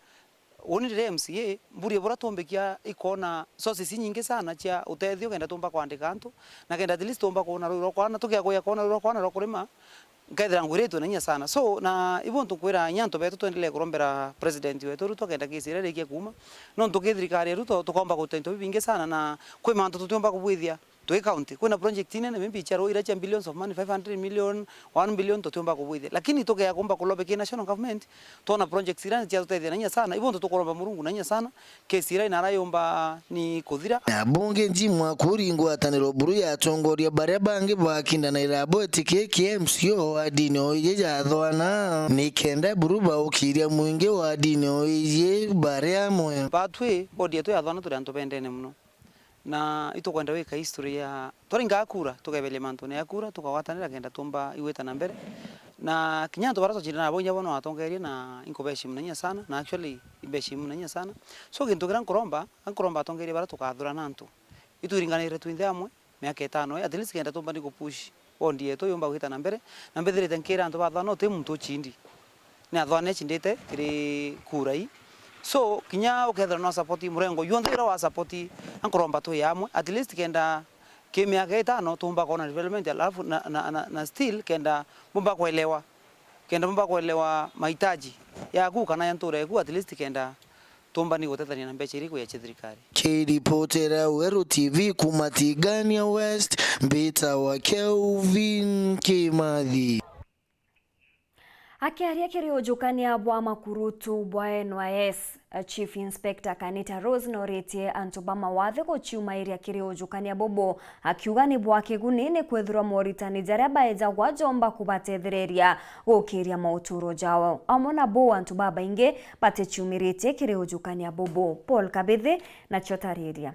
uni riria M C A, mburie buria tumbikia ikona sources inyingi sana cia utethio kenda tumba kwandika antu, na kenda at least tumba kwona rui rwa kwana, tukia kuya kwona rui rwa kwana rwa kurima, nkethira ngwiritwe na inya sana. So, na ibu ntukwira inya antu betu twendelee kurombera president wetu Ruto kenda kesi iria irikie kuuma. Nontu ki thirikari ya Ruto tukomba guta into bibingi sana, na kwi mantu tutiumba kubwithia twi county. Kwina project inene maybe cia ruu iria cia billions of money, five hundred million, one billion, tutiumba kubwithia. Lakini tukia kumba kulobe ki national government, twona projects iria cia tutethia na inya sana. Ibu ntu tukuromba Murungu na inya sana. Kesi iria inara yumba ni kuthira. Na bunge Jim Akuri ngwataniro buru ya atongoria baria bangi bakindanaira abo itikikie M C O wa dini o iji jathwana, ni kenda buru baukiria mwingi wa dini o iji bari amwe. Batwi bodi yetu yathwana turi antu bendene muno. Na itukwenda gwika history ya, twaringaga kura, tukeberia mantune ya kura, tukagwatanira kenda tumba igwita na mbere. Na kinya antu baria twacindana nabo inya bo no atongeria na inkubeshimu na inya sana, na actually imbeshimu na inya sana. So gintu kiria nkuromba, nkuromba atongeria baria tukathurana antu. Itwiringanire twinthe amwe, miaka itano, at least kenda tumba ni kupush ward yetu yumba gwita na mbere, na mbithirite nkira antu bathwana uti muntu uchindi. Ni athwana echindite kiri kura ii. So, kinya ukethira no support murengo, yonthe uria wa support, ankuromba twi amwe, at least kenda ki miaka itano tumba kwona development, alafu na, na, na, na still kenda mbumba kuelewa, kenda mbumba kuelewa mahitaji yaku kana ya ntura yaku, at least kenda tumbani gutethania na mbeca iriku ya thirikari. Kiripotera Weru T V kuma Tigania West, mbitawa Kelvin Kimathi. Akiaria kiri ujukania bwa makurutu bwa N Y S, Chief Inspector Kanita Rose noritie antu ba mawathe guciumairia kiri ujukania bubu, akiuga ni bwa kiguni ni kwithirwa moritani jaria baejagwa jomba kubatethereria gukiria mauturo jao. Amwe na buu antu babaingi baticiumiritie kiri ujukania bubu. Paul Kabithi nacio tariria.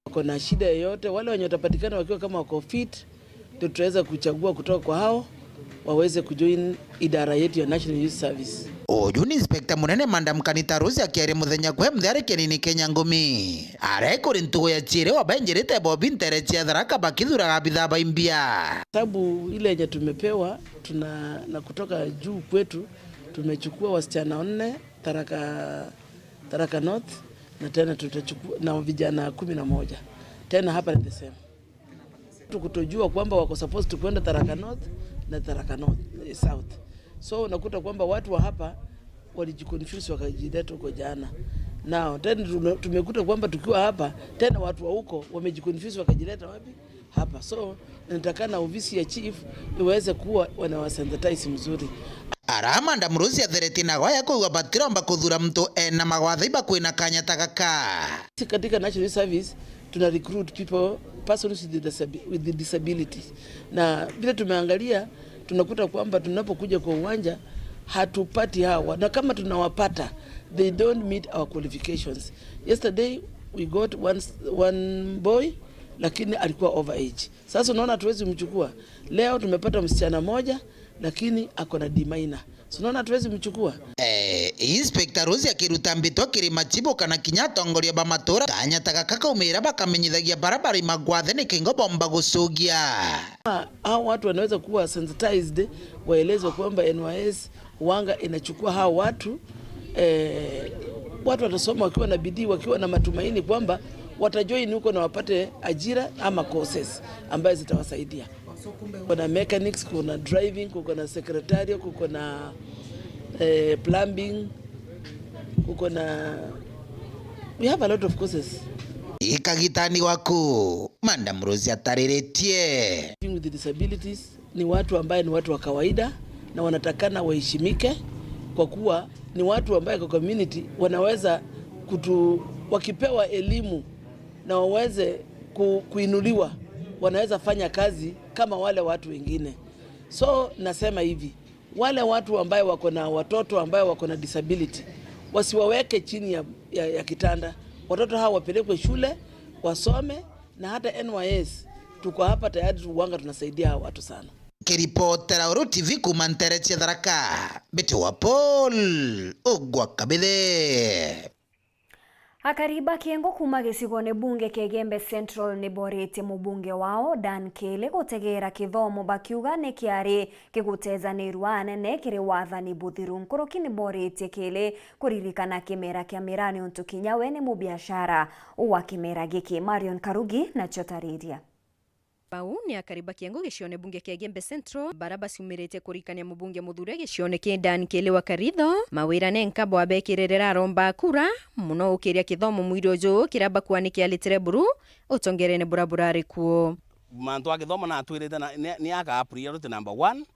Wako na shida yoyote, wale wenye watapatikana wakiwa kama wako fit, ndio tutaweza kuchagua kutoka kwa hao waweze kujoin idara yetu ya National Youth Service. Uju ni Inspector Munene Madam Kanita Rose akiaria muthenya kwe mthari kienini Kenya Ngumi. Arai kuri ntugu ya chiiri wabainjirite bobi ntere cia Tharaka bakithuraga bithaa baimbia. Sababu ile yenye tumepewa, tuna, na kutoka juu kwetu, tumechukua wasichana wanne, Tharaka, Tharaka North, na tena tutachukua na vijana kumi na moja. Tena hapa ni the same. Tu kutojua kwamba wako supposed to kwenda Tharaka North na Tharaka North, eh, South. So unakuta kwamba watu wa hapa walijiconfuse wakajileta huko jana. Now, tena tume-, tumekuta kwamba tukiwa hapa, tena watu wa huko wamejiconfuse wakajileta wapi? Hapa. So, natakana ofisi ya chief iweze kuwa wanawasensitize mzuri. Ara Madam Rose atheretie na gwaya kwigua batiromba kuthura muntu ena magwatha ibakwina kanya ta gaka. Si katika National Service, tuna recruit people, persons with disabi-, with disabilities. Na vile tumeangalia, tunakuta kwamba tunapokuja kwa uwanja, hatupati hawa. Na kama tunawapata, they don't meet our qualifications. Yesterday, we got one, one boy, lakini alikuwa over age. Sasa unaona hatuwezi mchukua. Leo tumepata msichana moja, lakini ako na D minor. Si unaona hatuwezi mchukua? Eh, Inspector Rose akiruta mbitwa kiri machibu kana kinya atongoria ba matura, kanya ta gaka kaumira bakamenyithagia bara bari magwathe ni kingo bomba gucugia. Hao watu wanaweza kuwa sensitized, waelezwe kwamba N Y S wanga inachukua hao watu eh, watu watasoma wakiwa na bidii, wakiwa na matumaini kwamba watajoin huko na wapate ajira ama courses ambayo zitawasaidia. Kuna mechanics, kuna driving, kuko na secretarial, kuko na eh, plumbing, kuko na, we have a lot of courses. Ikagitani gwaku, Madam Rose atariritie. People with disabilities ni watu ambaye ni watu wa kawaida na wanatakana waheshimike kwa kuwa ni watu ambaye kwa community wanaweza kutu, wakipewa elimu na waweze ku, kuinuliwa, wanaweza fanya kazi kama wale watu wengine. So nasema hivi, wale watu ambaye wako na watoto ambaye wako na disability wasiwaweke chini ya, ya, ya kitanda. Watoto hawa wapelekwe shule wasome, na hata N Y S tuko hapa tayari, tuwanga tunasaidia hawa watu sana. Kiripotera Uru T V kuuma ntere cia Tharaka, Mbiti wa Paul Ugwa Kabithe. Akari ba Kiengo kuuma gicigone bunge kia Igembe Central ni boritie mubunge wao Dan Kili gutegeera kithomo, bakiuga ni kiari gigutethaniirua anene kiri wathani buthiru. Nkuruki ni boritie Kili kuririkana kimera kia miraa niuntu kinya we ni mubiashara wa kimera giki. Marion Karugi nacio tariria. Bau ni akari ba Kiengo gicione bunge kia Igembe Central, bara baciumiritie kurikania mubunge muthure gicione ki Dan Kili wa Karitho, mawira nenka bwabekirire aromba kura, muno ukiria kithomo mwiri uju kiria bakuani kiaritire buru utongerene bura burari kuo. Mantu a kithomo natwirite na, ni, ni aka priority number one,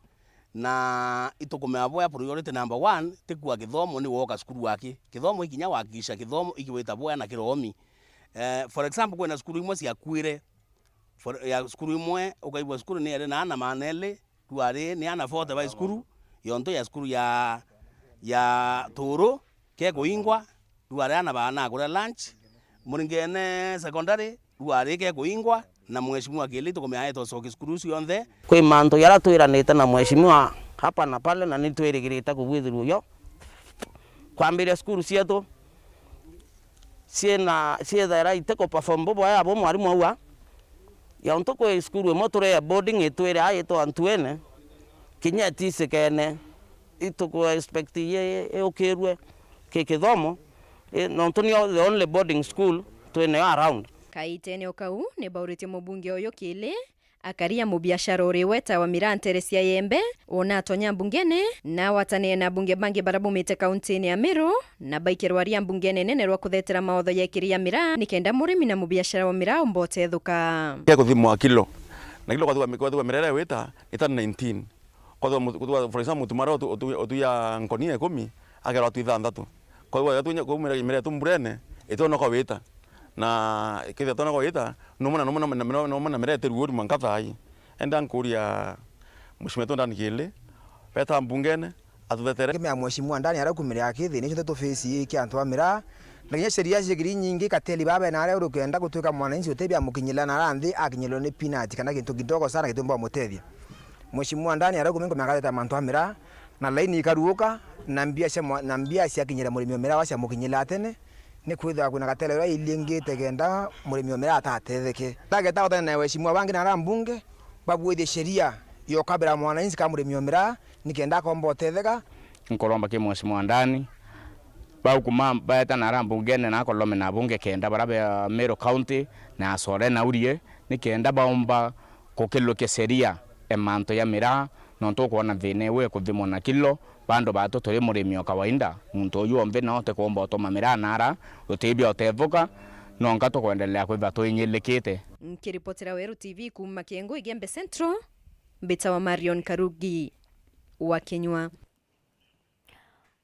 na itukumea bwa priority number one, tikua kithomo ni woka cukuru waki. Kithomo ikinya wakikisha kithomo ikiwita bwa na kiromi. Eh, for example, kwina cukuru imwe ciakuire, For, ya cukuru imwe, ukaigua cukuru ni eri na ana maana eli, riu ari ni ana forty bai cukuru, yontu ya cukuru ya, ya Turu, kekuingwa, riu ari ana baana kuria lunch, Muringene secondary, riu ari kekuingwa, na mheshimiwa Kili tukumea aitocokia cukuru iu cionthe. Kwi mantu jaria twiranite na mheshimiwa hapa na pale, na ni twirigirite kubwithirua ujo kwambiria cukuru cietu ciina, ciithaira itiku perform bubwega bu mwarimu auga. Yontu kwi cukuru imwe turi ya boarding itwire aitwa Antuene, kinya itisikene, ituku expect i-, iukirue ki kithomo, i-, nontu nio the only boarding school twinayo around. Kaitene o kau, ni bauritie mubunge uyu Kili, akaria mubiashara uri weta wa miraa ntere cia Yembe, wona atonya mbungene, na awatanire na abunge bangi bara bumite kauntine ya Meru, na baikirwa aria mbungene nene rwa kuthetera mawatho ya ikiri ya miraa, nikenda murimi na mubiashara wa miraa umba utethuka. Kia kuthimwa kilo, na kilo kwathua, kwathua miraa iria wita ni tani nineteen. Kwathua, kwathua, for example, mutumara utu, utu, utuya nkoni ya ikumi, akerwa atu ithanthatu. Kwa hivyo, yatunya kuumira imira yetu mburene, itwona kwa wita. Na kethira twona kwa wita, numwe na numwe na, na, na, numwe na mira iteru uri mwanka thaa ii. Enda nkuria Mheshimiwa wetu Dan Kili, weta mbungene, atuthetere. Kimea Mheshimiwa Dan aria kumire akithi, nicio nteto face ii kia antu a miraa. Na kinya sheria cia kiri nyingi, kateli baba na aria urukenda gutuika mwananchi utebia mukinyila na ara nthi, akinyilwa ni peanut kana kintu kidogo sana kitumba mutethia. Mheshimiwa Dan aria kumire nkumenya kateta mantu a miraa, na laini ikaruuka, na mbia cia mwa-, na mbia ciakinyira murimi o miraa ciamukinyira tene, ni kwithirwa kwina katele uria iliengite kenda murimi o miraa atatetheke. Ndageta utene na waheshimiwa bangi na ara mbunge, babwithie sheria yokabira mwananchi ka murimi o miraa, nikenda akomba utetheka. Nkuromba ki Mheshimiwa Dan, bau kuma baeta na ara mbungene na akolome na abunge kenda bara ba Meru County na Asore na Urie, nikenda baumba kukilukia sheria e mantu ya miraa, nontu ukwona thina iu ikuthimwa na kilo, bandu batu turi murimi o kawaida, muntu uyu o nthi no utikumba utuma miraa nara, utibia utethuka, nonka tukwendelea kwithwa twinyilikite. Nkiripotera Weru T V kuuma Kiengu Igembe Central, mbitawa Marion Karugi wa Kinyua.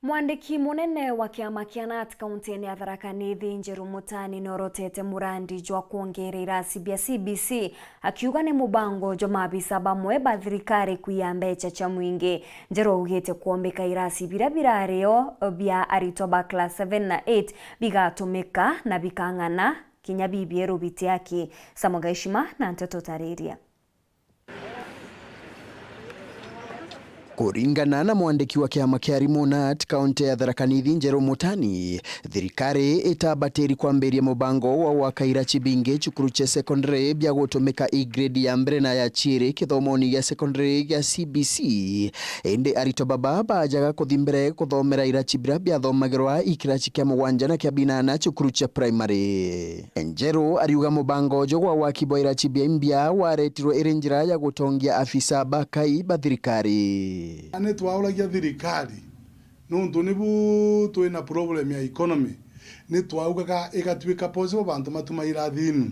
Mwandiki munene wa kiama kia nat kauntiine ya Tharaka Nithi, Njeru Mutani, norotete murandi jwa kwongeera irasi bia C B C, akiuga ni mubango jwa maabisa bamwe ba thirikari kwiya mbecha cia mwingi. Njeru augite kwombika irasi biria birario bia aritwa ba class seven na eight bigatumika na bikang'ana kinya bibieru biti aki. Samuel Gaishima na nteto tariria. Kuringana na mwandiki wa kiama kia arimu nat kaunti ya Tharaka Nithi, Njeru Mutani, thirikari itabatiri kwambiria mubango wa gwaka irachi bingi cukuru cia secondary bia gutumika i grade ya mbere na ya ciiri kithomooni gia secondary gia C B C. Indi aritwa baba bajaga kuthi mbere kuthomera irachi biria biathomagirwa i kirachi kia mugwanja na kia binana cukuru cia primary. Njeru ariuga mubango uju gwa waki bwa irachi bia imbia waretirwe iri njira ya gutongia afisa ba kai ba thirikari. Na ni twauragia thirikari, nuntu nibu twina problem ya economy, ni twaugaga igatuika possible bantu matuma irathi inu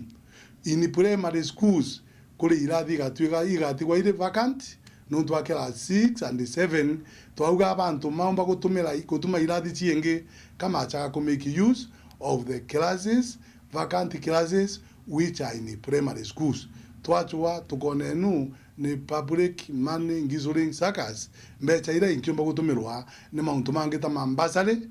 in primary schools, kuri irathi igatuika, igatigwa iri vacant, nuntu wa class six and seven, twauga abantu maumba gutumira, gutuma irathi ciingi, kamachaga ku make use of the classes, vacant classes which are in primary schools. Twachwa tukone nu ni public money guzzling circus, mbecha iria inkiumba gutumirwa ni mauntu mangi ta ma bursary,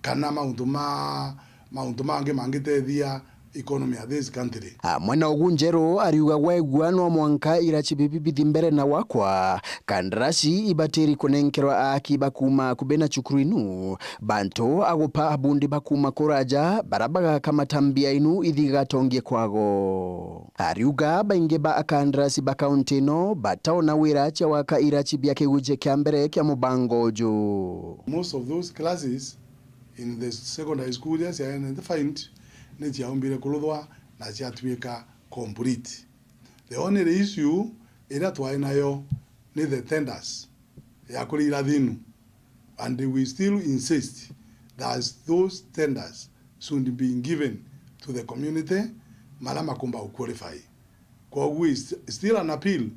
kana mauntu ma, mauntu mangi mangitethia economy ya this country. Amwe na ugu, Njeru ariuga gwegua no mwanka irachi bibi bithi mbere na gwakwa, kandarasi ibatiri kunenkerwa aaki ba kuuma akubi na cukuru inu, bantu agupa abundi ba kuuma kuraja bara bagaka matambia inu ithi igatongie kwago. Ariuga baingi ba akandarasi ba kaunti ino bataona wira cia gwaka irachi bia kiguje kia mbere kia mubango uju. Most of those classes in the secondary school iria cia identified ni ciaumbire kuruthwa na ciatuika complete. The only issue iria twai nayo ni the tenders ya kuri irathi inu, and we still insist that those tenders should be given to the community maria makumba ku qualify. Kwoguo is still an appeal,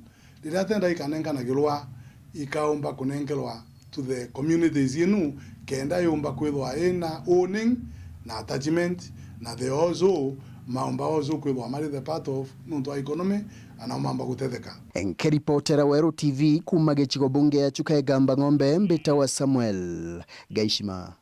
riria tenda ikanenkanagirwa, ikaumba kunenkerwa to the communities inu, kenda yumba kwithwa ina owning na attachment, na they also maumba also kwithwa mari the part of nuntu wa economy, na nao mamba gutetheka. Nkiripotera Weru T V kuuma gicigo bunge ya Chuka Igamba Ng'ombe, mbitawa Samuel Gaishima.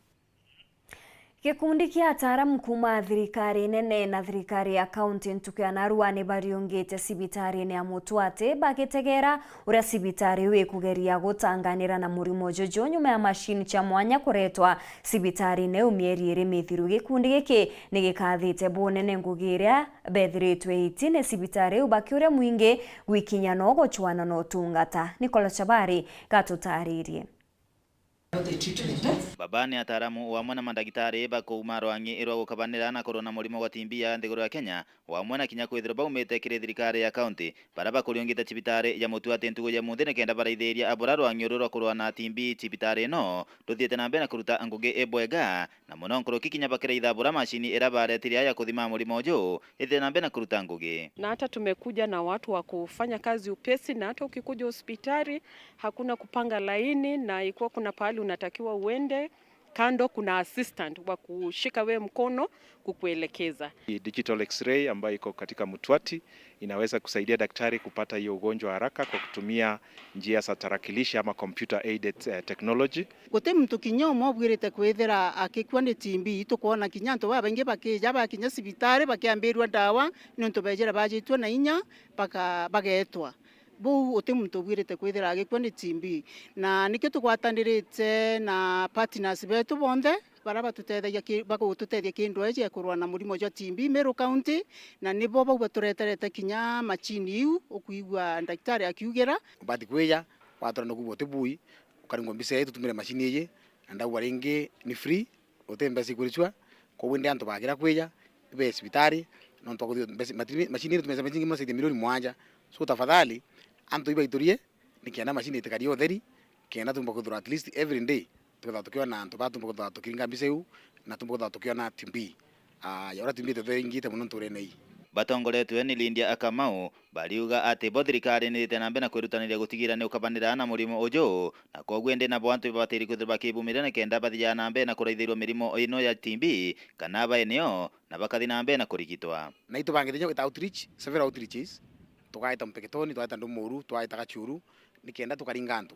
Gikundi kia ataaramu kuuma thirikari nene na thirikari ya kaunti ntuku ya narua ni bariungite cibitariine ya Mutwati bagitegera uria cibitari iu ikugeria gutanganira na murimo juju nyuma ya mashini cia mwanya kuretwa cibitariine iu mieri iri mithiru. Gikundi giki ni gikathite bunene ngugi iria bethiritwe itine cibitari iu bakiuria mwingi gwikinya no gucwana na utungata. Nicola Chabari gatutaririe. Baba ni ataaramu o amwe na mandagitari bakuuma rwang'i rwa gukabanira na kurwa na murimo gwa T B ya nthiguru ya Kenya, o amwe na kinya kwithirwa baumite kiri thirikari ya kaunti, baria bakuriungita cibitari ya Mutwati ntuku ya munthi nikenda baraithiria abura rwang'i uru rwa kurwa na T B cibitari ino ruthiite na mbere na kuruta ngugi ibwega, na mono nkuruki kinya bakiraitha abura macini iria baretire ya kuthima murimo uju ithiite na mbere na kuruta ngugi. Na hata tumekuja na watu wa kufanya kazi upesi, na hata ukikuja hospitali, hakuna kupanga laini, na ikiwa kuna pahali unatakiwa uende, kando kuna assistant wa kushika we mkono kukuelekeza. Digital X-ray ambayo iko katika Mutwati inaweza kusaidia daktari kupata hiyo ugonjwa haraka kwa kutumia njia za tarakilishi ama computer aided, eh, technology. Guti muntu kinya umwe ubwirite kwithira akikua ni T B. Itukwona kinya antu babaingi bakija bakinya cibitari bakiambirua ndawa niuntu bejire bajitue na inya baka-, bagetwa. Buu uti muntu ubwirite kwithira agikua ni T B. Na nikio tugwatanirite na partners betu bonthe baria batutethagia ki-, bagututethia kindweji ya kurwa na murimo jwa T B Meru County, na nibo bau batureterete kinya machini iu, ukwigua ndagitari akiugira. Ubati kwija, watura nuku buti bui, ukaringwa mbica ii tutumire machini iji, na ndauga ringi ni free, uti mbeca ikuricua, kwoguo indi antu bagira kwija, ibe cibitari, nontu wa kuthi mbeca, machini, machini iri tumbeca mbingi mono, ciaite milioni mwanja. So tafadhali, antu ibaiturie, nikenda machine itikarie utheri, kenda tumba kwithirwa at least every day tukethirwa tukiona antu ba tumba kwithirwa tukiringa mbica iu, na tumba kwithirwa tukiona T B, ah, ya uria T B itethire ingite mono nturene ii. Batongoretwe ni Lydia Akamau, bariuga ati bo thirikari nithite na mbere na kwirutaniria gutigira ni ukabanira na murimo uju, na kwoguo indi nabo antu ibabatiri kwithirwa bakibumirira nikenda bathijaa na mbere na kuraithirwa mirimo ino ya T B, kana aba eneo, na bakathi na mbere na kurigitwa. Na itubangite inya gwita outreach, several outreaches, tugaita Mpeketoni, twaita Ndumuru, twaita Gachuru, nikenda tukaringa antu.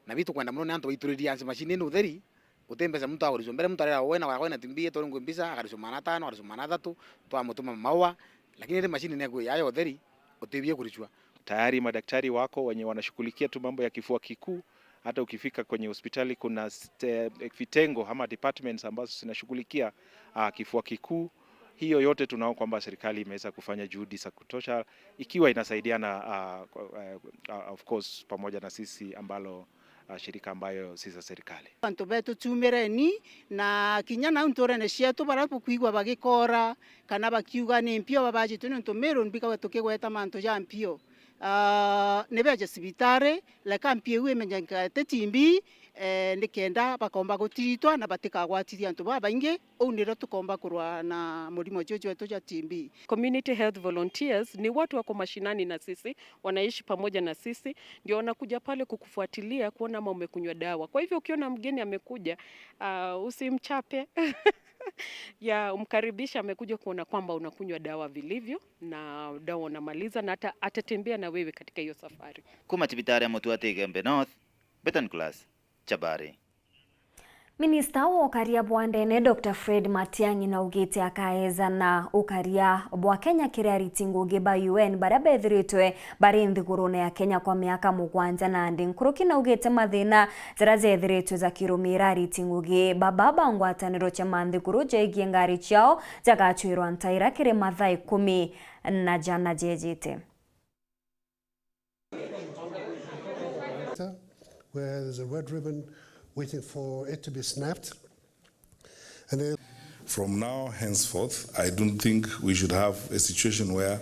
Na bi tukwenda mono ni antu baituririe ansi machine ni utheri, uti mbeca muntu aguricua. Mbere muntu arera we na wagwe na T B, twaringwe mbica, akaricua magana atano, akaricua magana athatu, twamutuma maua, lakini ri machine ni ekwi yaya utheri, utibie kuricua. Tayari madaktari wako wenye wanashughulikia tu mambo ya kifua kikuu, Hata ukifika kwenye hospitali kuna ste-, vitengo ama departments ambazo zinashughulikia, ah, kifua kikuu. Hiyo yote tunaona kwamba serikali imeweza kufanya juhudi za kutosha, ikiwa inasaidiana, ah, kwa, eh, ah, of course, pamoja na sisi ambalo, ah, shirika ambayo si za serikali. Antu betu tumireni na kinya nau nturene cietu bara bukwigua bagikora kana bakiuga ni mpio babajitwe niuntu Meru mbigagwa tukigweta mantu ja mpio. Ah, ni beje cibitari, reka mpio iu imenyeke ti T B, eh, nikenda bakomba gutiritwa na batikagwatithia antu babaingi. Uu nirio tukomba kurwa na murimo juju jwetu ja T B. Community health volunteers ni watu wako mashinani na sisi, wanaishi pamoja na sisi, ndio wanakuja pale kukufuatilia kuona ama umekunywa dawa. Kwa hivyo ukiona mgeni amekuja, ah, usimchape. Ya, umkaribishe, amekuja kuona kwamba unakunywa dawa vilivyo na dawa unamaliza, na hata atatembea na wewe katika hiyo safari. Kuma cibitari ya Mutua Igembe North, Betan Class, Chabari. Minista wa ukaria bwa ndene, Doctor Fred Matiang'i, naugite akaeejana ukaria bwa Kenya kiri ariti ngugi ba U N baria bethiritwe bari nthigurune ya Kenya kwa miaka mugwanja na nthi nkuruki. Naugite mathina jaria jethiritwe jakirumira ariti ngugi baba ba ngwataniro cia manthiguru jegie ngari ciao jagacwirwa ntaira kiri mathaa ikumi na jana jejite. Where there's a red ribbon waiting for it to be snapped. And then from now henceforth, I don't think we should have a situation where,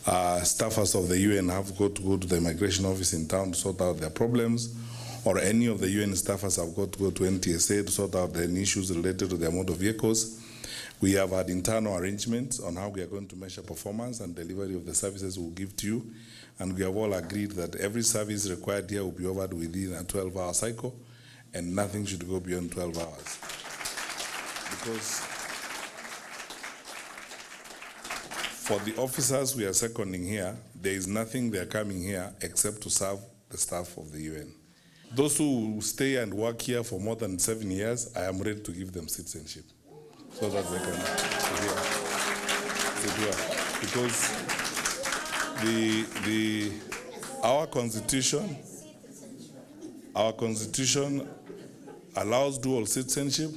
uh, staffers of the U N have got to go to the immigration office in town to sort out their problems, or any of the U N staffers have got to go to N T S A to sort out any issues related to their motor vehicles. We have had internal arrangements on how we are going to measure performance and delivery of the services we give to you. And we have all agreed that every service required here will be offered within a twelve-hour cycle, and nothing should go beyond twelve hours. Because for the officers we are seconding here, there is nothing they are coming here except to serve the staff of the U N. Those who stay and work here for more than seven years, I am ready to give them citizenship so that they can sit here. Sit here. Because the, the, our constitution, our constitution allows dual citizenship,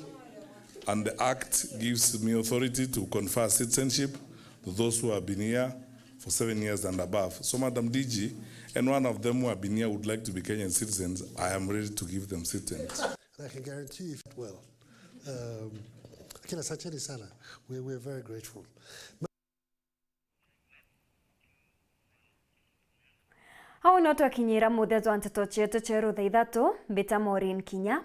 and the act gives me authority to confer citizenship to those who have been here for seven years and above. So, Madam D G, any one of them who have been here would like to be Kenyan citizens, I am ready to give them citizens. And I can guarantee you well. Um, lakini asanteni sana. We, we're very grateful. Au no twakinyira muthia jwa nteto cietu cieru thaa ithatu, mbita Maureen Kinya.